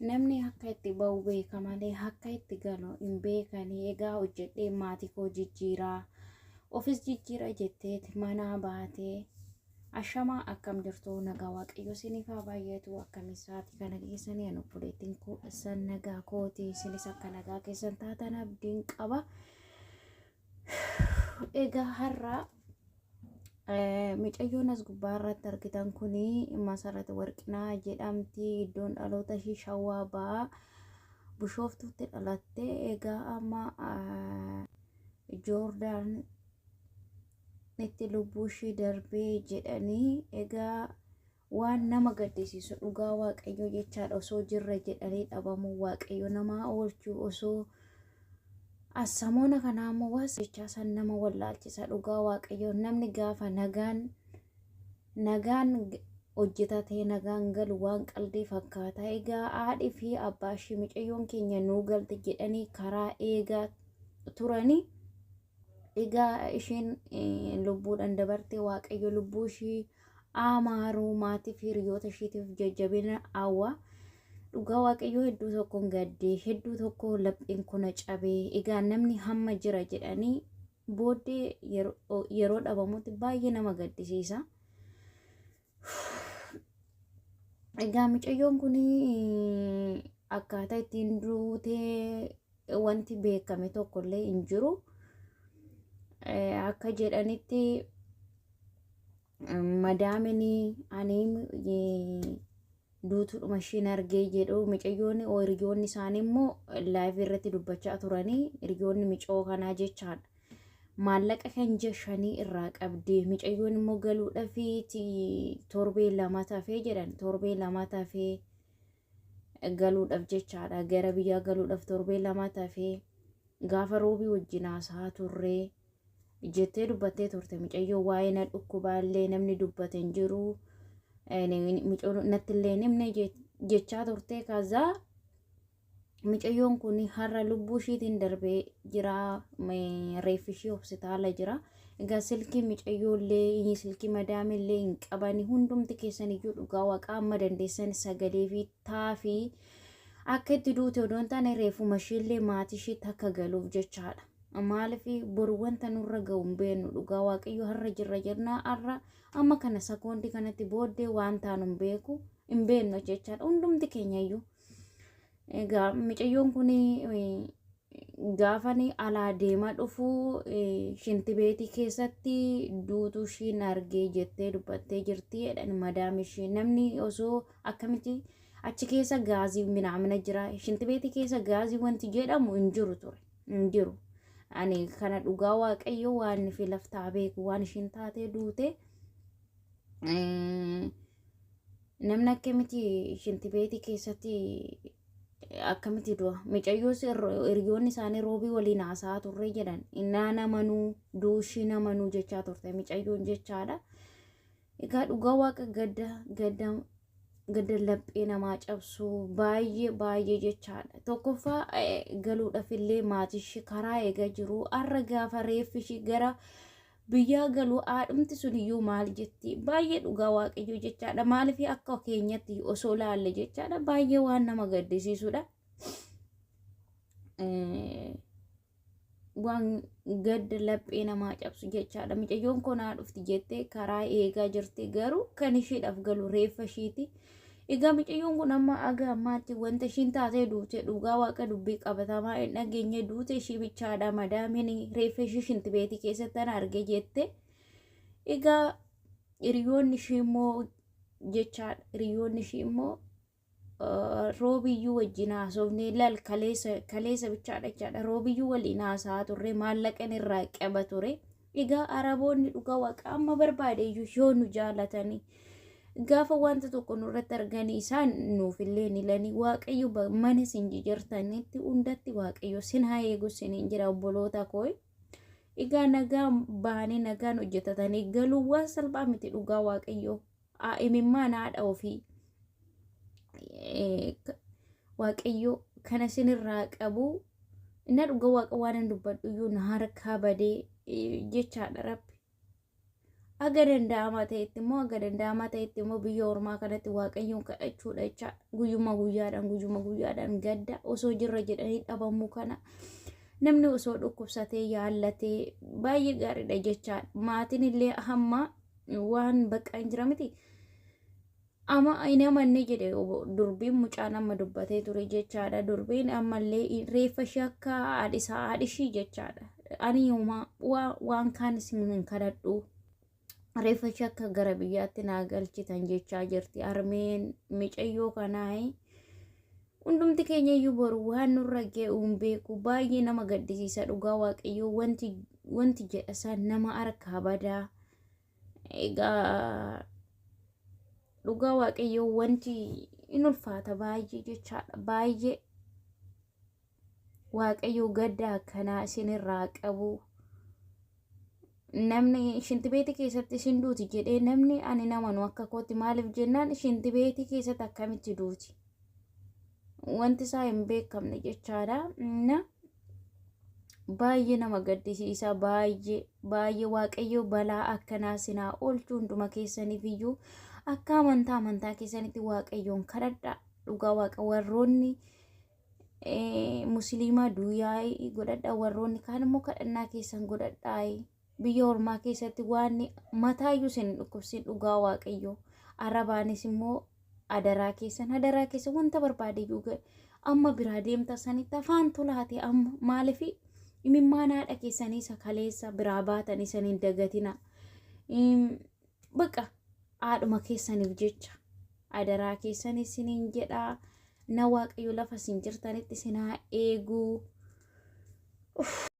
Namni akka itti ba'u beeka malee akka itti galu hin beekanii. Egaa hojjedhee maatii koo jijjiiraa ofis jijjiira jetteet manaa baatee. Ashamaa, akkam jirtu? Nagaa Waaqayyo isiniif haa baay'atu. Akkamisaati kana keessanii? Ani obboleettiin koo isan nagaa kooti, isinis akka nagaa keessan taatan abdiin qaba. Egaa har'a micayyoon as gubbaa irratti argitan kuni Masarat Warqinaa jedhamti. Iddoon dhaloota ishii Shawaa Ba'aa Bishooftuutti dhalatte. Egaa amma Joordaan itti lubbuu ishii darbee jedhanii. Egaa waan nama gaddisiisu dhugaa Waaqayyo jechaadha, osoo jirra jedhanii dhabamuu, Waaqayyo namaa oolchuu. Osoo assamoona kanaa immoo waas jechaa san nama wallaalchisa dhugaa Waaqayyo. Namni gaafa nagaan nagaan hojjetatee nagaan galu waan qaldii fakkaata. Egaa haadhi fi abbaa ishii micayyoon keenya nuu galte jedhanii karaa eegaa turanii. Egaa isheen lubbuudhaan dabarte. Waaqayyo lubbuu ishii amaaruu, maatii fi hiriyoota ishiitiif jajjabina hawwa. Dhugaa Waaqayyoo hedduu tokkoon gaddee, hedduu tokko lapheen kuna cabee. Egaa namni hamma jira jedhanii booddee yeroo dhabamutti baay'ee nama gaddisiisa. Egaa mucayyoon kun akkaataa ittiin duutee wanti beekame tokkollee hin jiru. Akka jedhanitti madaamini ani duutuudhuma ishiin argee jedhu. Mucayyoon hiriyoonni isaanii immoo live irratti dubbachaa turanii, hiriyoonni micoo kanaa jechaadha. Maallaqa kan ji'a 5 irraa qabdi. Micayyoon immoo galuudhaaf torbee 2 tafee jedhan, torbee 2 tafee galuudhaaf jechaadha. Gara biyyaa galuudhaaf torbee 2 tafee gaafa Roobii wajjin haasa'aa turree jettee dubbattee turte mucayyoo. Waa'ee na dhukkubaallee namni dubbate hin jiru. Natti illee himne jechaa turte. Kazaa micayyoon kun har'a lubbuu ishiitiin darbee jira. Reeffi ishii hospitaala jira. Egaa silkii micayyoollee, silkii madaamillee hin qabani. Hundumti keessan iyyuu dhugaa Waaqaa amma dandeessan sagalee fi taafii akka itti duute odoo hin taane reeffuma ishiillee maatii ishiitti akka galuuf jechaadha. Maaliif boru wanta nurra ga'u hin beeknu dhugaa Waaqayyo. Har'a jirra jirna, har'a amma kana sekoondii kanatti booddee waan taanu hin beeku, hin beeknu jechaadha hundumti keenya iyyuu. Egaa micayyoon kun gaafani alaa deemaa dhufu shintibeetii keessatti duutuu ishiin argee jettee dubbattee jirti jedhan madaam ishii. Namni osoo akkamitti achi keessa gaazii minaamina jira, shintibeetii keessa gaazii wanti jedhamu hin jiru ture, hin jiru. Ani kana dhugaa Waaqayyo waan fi laftaa beeku waan ishiin taatee duute. Namni akkamitti shintibeetii keessatti akkamitti du'a? Micayyoos hiriyoonni isaanii Roobii waliin haasa'aa turre jedhan. Innaan amanuu duushii amanuu jechaa turte micayyoon jechaadha. Egaa dhugaa Waaqa gadda gadda gadda laphee namaa cabsu baay'ee baay'ee jechaadha. Tokkoffaa galuudhaaf illee maatii ishee karaa eegaa jiru. Har'a gaafa reeffi ishee gara biyyaa galuu haadhumti sun iyyuu maal jetti? Baay'ee dhugaa Waaqayyoo jechaadha. Maaliif akka keenyatti osoo laalle jechaadha, baay'ee waan nama gaddisiisudha. Waan gadda laphee namaa cabsu jechaadha. Micayyoon koo naa dhufti jettee karaa eegaa jirti, garuu kan isheedhaaf galu reeffa ishiiti. Egaa micayyoon kun amma aga ammaatti wanta ishiin taatee duute dhugaa Waaqa dubbii qabatamaa hin dhageenye. Duute ishii bichaadha, madaamiin reeffa ishii shintibeetii keessatti ana arge jette. Egaa hiriyoonni ishii immoo jechaadha, hiriyoonni ishii immoo Roobiyyuu wajjin haasofnee laal, kaleessa kaleessa bichaadha jechaadha, Roobiyyuu waliin haasa'aa turre, maallaqan irraa qaba ture. Egaa Araboonni dhugaa Waaqa amma barbaade iyyuu yoo nu jaalatanii gaafa wanta tokko nurratti arganii isaan nuufillee ni lanii. Waaqayyo mana isin jirtanitti hundatti Waaqayyo sin haa eegu siniin jira, obboloota koo. Egaa nagaan bahanii nagaan hojjetatanii galuu waan salphaa miti dhugaa Waaqayyo. Imimmaan haadha ofii Waaqayyo kana sinirraa qabu. Inna dhuga Waaqa waan hin dubbadhu iyyuu na harkaa badee jechaadha. Rabbi. Aga danda'amaa ta'etti immoo aga danda'amaa ta'etti immoo biyya ormaa kanatti waaqayyoon kadhachuudha jecha guyyuma guyyaadhaan guyyuma guyyaadhaan gadda osoo jirra jedhanii dhabamuu kana namni osoo dhukkubsatee yaallatee baay'ee gaariidha jechaadha. Maatiin illee hamma waan baqqaa hin jira miti. Ama hin amanne jedhe durbiin mucaan amma dubbatee ture jechaadha. Durbiin ammallee reeffa ishee akka haadhisaa haadhishii jechaadha. Ani yooma waan kaan isin hin kadhadhu. Reeffa ishee akka gara biyyaatti naa galchitan jechaa jirti. Harmeen micayyoo kanaa hundumti keenya iyyuu boru waan nurra ga'u hin beeku. Baay'ee nama gaddisiisa dhugaa waaqayyoo wanti wanti jedha san nama harkaa badaa. Egaa dhugaa waaqayyoo wanti in ulfaata baay'ee jechaadha. Baay'ee waaqayyoo gadda akkanaa isinirraa qabu. Namni shintibeetii keessatti isin duuti jedhee namni ani namanu akka kootti maaliif jennaan shintibeetii keessatti akkamitti duuti? Wanti isaa hin beekamne jechaadha. Na baay'ee nama gaddisiisa baay'ee baay'ee waaqayyo balaa akkanaa sinaa oolchu hunduma keessaniif iyyuu akka amantaa amantaa keessanitti waaqayyoon kadhadha dhugaa waaqa warroonni musliimaa duuyaa godhadha warroonni kaan immoo kadhannaa keessan godhadhaa biyya ormaa keessatti waan mataayyuu isin hin dhukkubsin dhugaa waaqayyo arabaanis immoo adaraa keessan adaraa keessan wanta barbaade iyyuu amma biraa deemta sanitti afaan tolaate amma maaliif imimmaan haadha keessanii isa kaleessa biraa baatan isan hin dagatina baqa haadhuma keessaniif jecha adaraa keessan isiniin jedhaa na waaqayyo lafa isin jirtanitti isin haa eeguu.